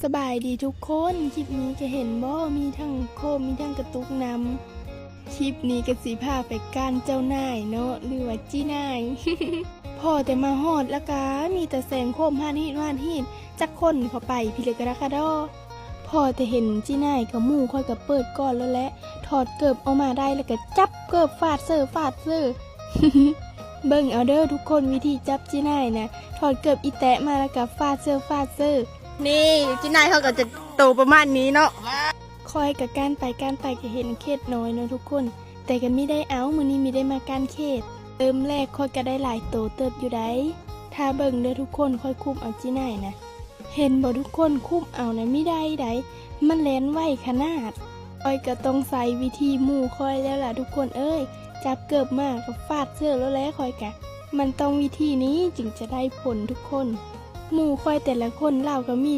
ສະບາຍດີທຸກຄົນ ຄລິບນີ້ກະເຫັນບໍ່ ມີທັງໂຄມ ມີທັງກະຕຸກນຳ. ຄລິບນີ້ກະຊິພາໄປກ້ານເຈົ້ານາຍເນາະ ຫຼືວ່າຈີ່ນາຍ. ພໍ້ແຕ່ມາຮອດລະກະມີແຕ່ແສງໂຄມຫາດຮີດຫາດຮີດ ຈັກຄົນເຂົ້າໄປພີ້ລະກະດາກະດໍ. ພໍ້ແຕ່ເຫັນຈີ່ນາຍກະໝູ່ຂ້ອຍກະເປີດກ່ອນໂລດແຫຼະ ຖອດເກີບອອກມາໄດ້ລະກະຈັບເກີບຟາດເຊີຟາດເຊີ. ເບິ່ງເອົາເດີທຸກຄົນ ວິທີຈັບຈີ່ນາຍນະ ຖອດເກີບອີແຕະມາລະກະຟາດເຊີຟາດເຊີ. ນີ້ຈີ່ນາຍເຮົາກະຈະໂຕປະມານນີ້ເນາະ. ຂ້ອຍກະກ້ານໄປກ້ານໄປກະເຫັນເຂດນ້ອຍເນາະທຸກຄົນ ແຕ່ກະມີໄດ້ເອົາ ມື້ນີ້ມີໄດ້ມາກ້ານເຂດ. ເລີ່ມແລກຂ້ອຍກະໄດ້ຫຼາຍໂຕເຕີບຢູ່ໃດ໋. ຖ້າເບິ່ງເດີທຸກຄົນ ຂ້ອຍຄຸບເອົາຈີ່ນາຍນະ ເຫັນບໍ່ທຸກຄົນ ຄຸບເອົານະມີໄດ້ໃດ໋ ມັນແລ່ນໄວຂະໜາດ. ຂ້ອຍກະຕ້ອງໃຊ້ວິທີໝູ່ຂ້ອຍແລ້ວລະທຸກຄົນເອີຍ ຈັບເກີບມາກະຟາດເຊີໂລດແຫຼະ ຂ້ອຍກະ ມັນຕ້ອງວິທີນີ້ຈຶ່ງຈະໄດ້ຜົນທຸກຄົນ. ໝູ່ຂ້ອຍແຕ່ລະຄົນລາວກະມີ